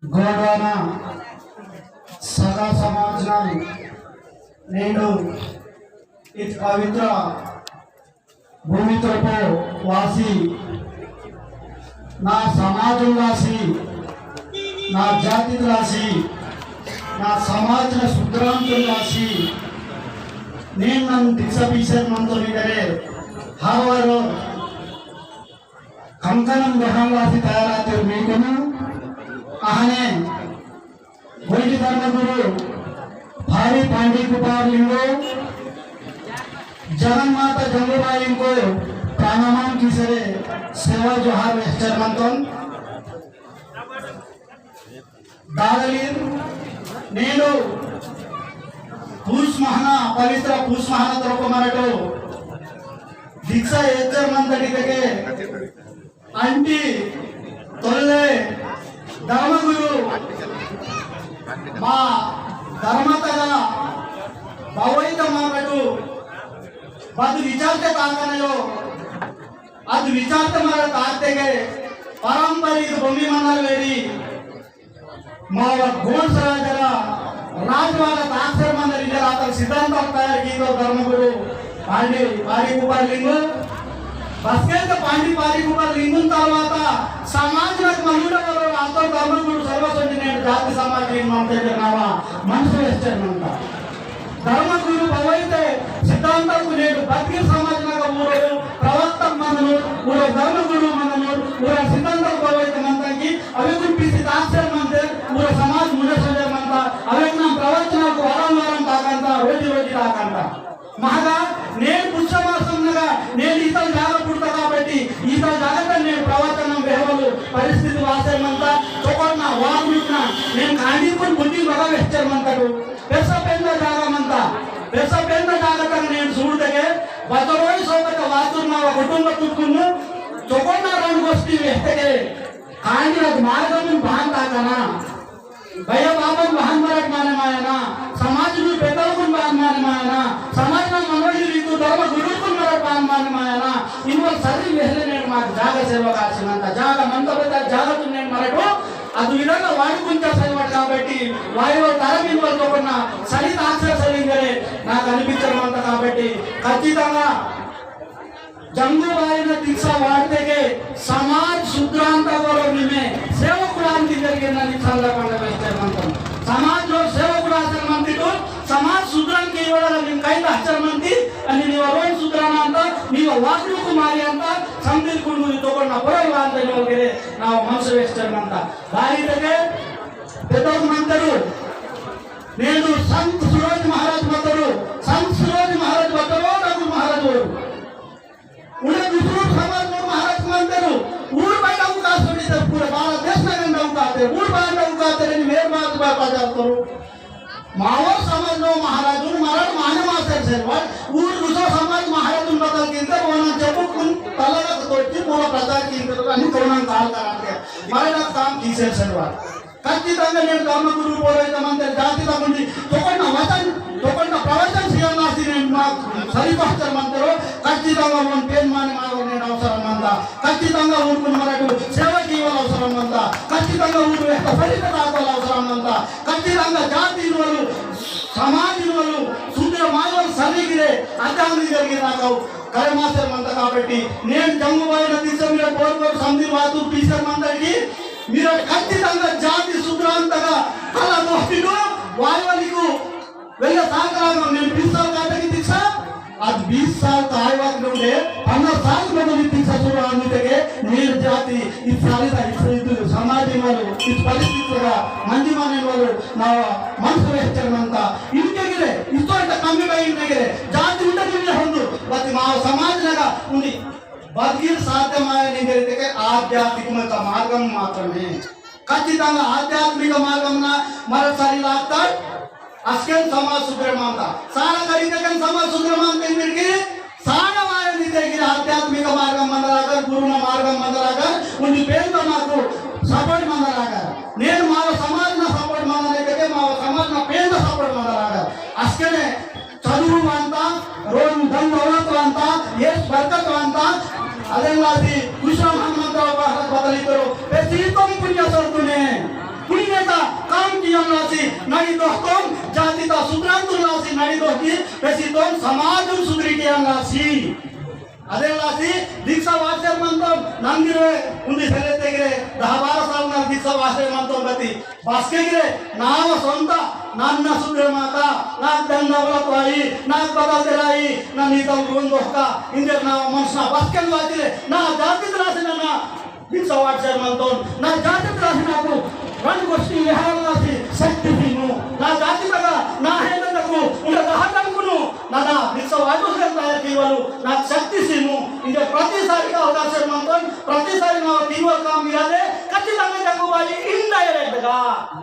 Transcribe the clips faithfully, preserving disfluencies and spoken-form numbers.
गोंडवाना सगा समाज नाई नेंडु इत पवित्र भूमि तरपो वासी ना समाज लासी, ना जाति लासी, ना समाज ना सुग्राम लासी, नेन नन दीक्षा पीसर मंतो निगरे हर वारो कंकणम दहन लासी तयार आते मीकुनु। आहने गोंडी धर्मगुरु भारी पांडी कुपार लिंगो जगन माता जंगुबाई को प्राणामान किसरे सेवा जोहार वेस्टर मंतन। दादलीर नेनु पूस महाना, पवित्र पूस महाना तरको मरटो दीक्षा एचर मंतड़ी तके अंटी तोल्ले धर्मगुरु मा धर्मतगा भवैत मामटु बद विचारते ताकनयो अद विचारते मर ताकतेगे परंपरिक भूमि मनल वेरी मावा गोंड सराजरा राजवाड़ा ताकसर मंदर इधर आता सिद्धांत तयार की तो धर्मगुरु पांडी पारी कुपार लिंगो बसके तो पांडी पारी कुपार लिंगुन तरवाता समाज नक मनुष्य वाला आता धर्मगुरु सर्वसंजने जाति समाज लिंग मंते जनावा मनुष्य वेस्टर मंता। धर्मगुरु भवैते सिद्धांतल कुनेडु बदगिर समाज नग ऊरो प्रवक्तक मंदनु, ऊरो धर्मगुरु मंदनु, ऊरो सिद्धांतल भवैते मंदंगी, अवे कुन पीसी दाक्षर मंदे, ऊरो समाज मुने सोजर मंदा, अवे कुन प्रवचन को वारंवार ताकंता, रोजी रोजी ताकंता। महागा, नेन पुच्छमासम नगा, नेन इतल जागा पुड़ता काबट्टी, इतल जागा तन नेन प्रवचन वेहवलु, परिस्थिति वासे मंदा, चोकोटना वार मिटना, नेन कांडी कुन बुद्धि बगा वेहचर मंदनु। पेरसा पेंदा जागा मंता, पेरसा पेंदा जागा तक नेन सूड़तेके, बतरोई सोबत वातुर मावा कुटुंब तुटकुनु, चोकोना रंड गोष्ठी वेहतेके, कांडी रग मार्गमुन भान ताकना, भैया बाबन भान मरट माने मायना, समाज में पेतलकुन भान माने मायना, समाज में मनोजी रीतु धर्म गुरुकुन मरट भान माने मायना, इनवल सरी वेहले नेन माग जागा सेवा कासी मंता, जागा मंता बेटा जागा तुम नेन मरटो, अदु विधंगा वाडुकुंचा सैवट काबट्टी, वायुवल तरम इनवल तोकना, सलित आक्षर सलिंगरे, नाकु अनिपिंचर मंता काबट्टी, खच्चितंगा जंगुबाईन दीक्षा वाडतेके समाज सुधरांता वरो निमे सेवकुडांती जरिगेना निक्षांदा पंडा वेस्टर मंतन। समाज जो सेवकुडा आसर मंतिटो, समाज सुधरान के इवडा निम कई दाचर मंती, अनि निवा रोन सुधराना अंता, निवा वासनु कुमारी अंता, संदिर कुंडुरी तोकना पुरल वांता निवा गेरे, नाव मनस वेस्टर मंता। बारी तके पेदोक मंतरु, नेनु संत सूरज महाराज मंतरु, संत सूरज महाराज मंतरु, रघु महाराज वरु। उन्हें दूसरों समाज में महाराज मंतरु, ऊर बाई अवकाश होनी तो पूरे भारत देश में गंदा उकाते, ऊर बाई अवकाश तेरे मेर बात बात आ जाओ करो। मावर समाज नो महाराज उन मरण माने मासेर सेलवार, ऊर दूसरों समाज महाराज उन बदल किंतर वना जब उन तलगत तो की पूरा प्रचार किंतर का नहीं कोना काल कराते। मारे ना काम की सेर सेलवार। खच्चितंगा नेंड धर्मगुरु बोलैते मंते जाति तगुंडी तोकना वचन तोकना प्रवचन सियन्नासी नेंड मा सरी बहचर मंतरो। खच्चितंगा मन पेन माने माने नेंड अवसर मंता। खच्चितंगा ऊरकुन मरटु सेवा कीवल अवसर मंता। खच्चितंगा ऊर वेहता सरी ताकवल अवसर मंता। खच्चितंगा जाति इनवलु समाज इनवलु सुंदर मायवल सरी गिरे अजांग निगर गिर नाकौ करे मासेर मंता। काबट्टी नेंड जंगुबाई नदी से मेरा बोर बोर संदिर वातु पीसर मंता की मेरा खच्चितंगा जाति सुधरांतगा कला दोस्तिको वायवलिको वेल्ले साकरागो नेंड बीस साल काटे की दीक्षा, आज बीस साल का आयवाक नोंडे, पन्नास साल में तो दीक्षा शुरू आनी तेके, नेंड जाति, इस साली ता, इस, इस समाज वालों, इस परिस्थिति का मंजी माने वालों, नावा मनस वेहचर मंता, इनके गिरे, इस तो इतना कमी का इनके गिरे, जाति उन्हें भी नहीं होंदु, बस माव समाज लगा, उन्हीं बदगिर साध्य माया नहीं करते के आध्यात्मिक में का मार्गम मात्रमे। खच्चितंगा आध्यात्मिक मार्गम ना मरट सारी लागता। अस्केन समाज सुधरे मानता। सारा करीते कन समाज सुधरे मानते मिलके सारा माया नहीं देगी आध्यात्मिक मार्गम मंदरागर, गुरु ना मार्गम मंदरागर, उन्हीं पेन तो माकु support मंदरागर। नेन मावा समाज ना support मंदरागर, मावा समाज ना पेन तो support मंदरागर। अस्केने चदुवु वांता, रोन धन दौलत वांता, यश बरकत वांता, अदेन लासी कुशल हनुमंतराव महाराज बदली करो, पे सीतम पुण्य सर्दुने, पुण्य लासी नड़ी दोस्तों, जाति ता सुधरांतुन लासी नड़ी दोस्ती, पेसी तोन समाज सुधरी के लासी। अदे लासी दीक्षा वाचर मंतोन नंदिरे उन्दी सेले तेगरे दहा बारह साल ना दीक्षा वाचर मंतोन बती। बसके गिरे नाव सोंता नन्ना सुधरे माता, नाक धंधा वाला तो आई, नाक बदल दे लाई, ना नीता उन दोस्ता, इंदर नाव मनसना बसके वाचिले, ना जाति लासी ना, ना दीक्षा वाचर मंतोन, ना जाति रासी नाकु, रंड गोष्ठी विहार लासी शक्ति सीमु, ना जाति तगा, ना है तगु, उन्हें रहा तंगुनु, ना ना दीक्षा वाचो से तैयार की वालु, ना शक्ति सीमु, इंदर प्रति सारी का अवकाश मंतोन, प्रति सारी ना तीन वार काम मिला दे, कच्ची तंगे जंगु बाली indirect गा,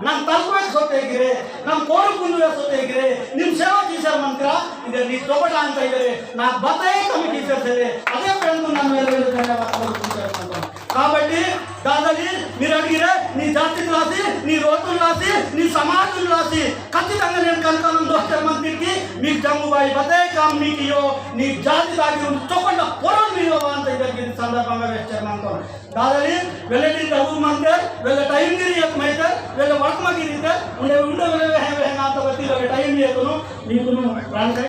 ना तलकुए सोते गिरे, ना कोर कुंदुए सोते गिरे, निम सेवा की सर मंत्रा, इंदर नी चोपटा अंत इधरे, ना बताए कमी की सर से ले, अदे फ्रेंड को ना मेरे मेरे करने वाला कोर कुंदुए मंतोन। काबट्टी दादाजी, मीरु अडिगिरे, नी जाति रासी, नी रोतु रासी, नी समाज रासी, खच्चितंगा नेनु कनकानम दोस्तेर मंतिर्की, मीकु जंगुबाई बते काम मीकियो, नी जाति दागिर उन चोकोंडा पोरोन मीयो वांत इधर की संदर्भ में वेस्टर मंतोन। दादाजी, वेले नी दबु मंते, वेले टाइम गिरी एक मैते, वेले वर्क मा गिरी ते, उन्हें, उन्हें वेले वह, वह ना तो बत्ती वेले टाइम ये तुनु, नी तुनु, रान